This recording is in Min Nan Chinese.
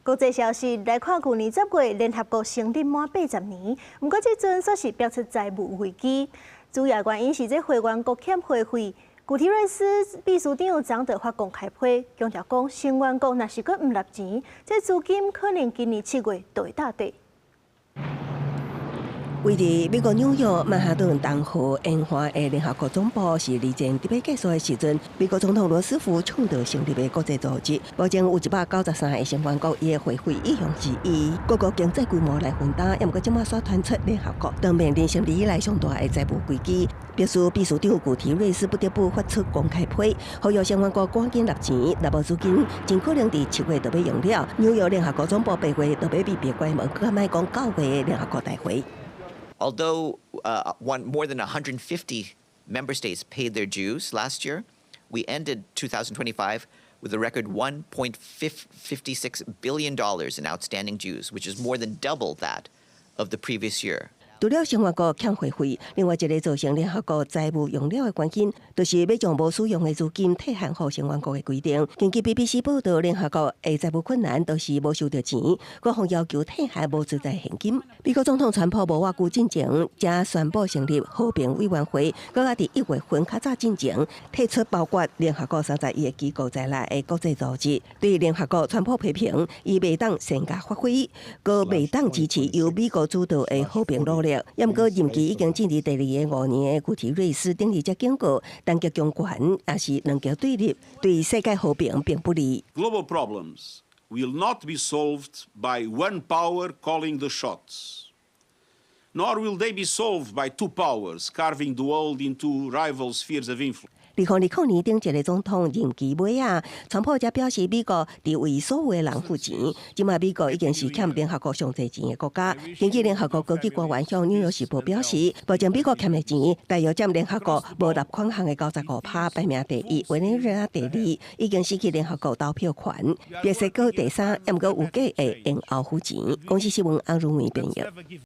國際消息來看，舊年10月聯合國成立滿80年，毋過這陣煞是爆出債務危機，主要原因是這會員國欠會費。古提瑞斯秘書長昨就發公開批，強調講成員國若是閣毋納錢，這資金可能今年7月就會貼底。位佇美國紐約曼哈頓東河沿岸的聯合國總部是二戰特別結束的時陣，美國總統羅斯福倡導成立的國際組織，目前有193個成員國，伊的會費意向是以各國經濟規模來分擔，毋過這馬煞傳出聯合國當面臨成立以來上大的債務危機，迫使秘書長古提瑞斯不得不發出公開批，呼籲成員國趕緊納錢，若無資金，真可能佇7月就欲用了。紐約聯合國總部8月就欲秘密關門，閣較莫講9月聯合國大會。 Although more than 150 member states paid their dues last year, we ended 2025 with a record $1.56 billion in outstanding dues, which is more than double that of the previous year. 除了成員國欠會費，另外一個造成聯合國債務用了的原因，就是欲將無使用的資金退還予成員國的規定。根據 BBC 報道，聯合國的債務困難都是無收著錢，各方要求退還無存在現金。美國總統川普無偌久進前，才宣布成立和平委員會，閣較佇1月份較早進前退出包括聯合國31個機構在內的國際組織。對聯合國，川普批評伊袂當善加發揮，閣袂當支持由美國主導的和平努力。毋過任期已經進入第二个5年的古提瑞斯頂日才警告，單極強權抑是兩極對立，對世界和平並不利。 Global problems will not be solved by one power calling the shots, nor will they be solved by two powers carving the world into rival spheres of influence. 2020年頂一个總統任期尾仔，川普才表示美國佇為所有的人付錢。這馬美國已經是欠聯合國上濟錢的國家。根據聯合國高級官員向紐約時報表示，目前美國欠的錢大約佔聯合國無納款項的95%，排名第一，委內瑞拉第二，已經失去聯合國投票權。墨西哥第三，毋過有計會延後付錢。公視新聞安如梅編譯。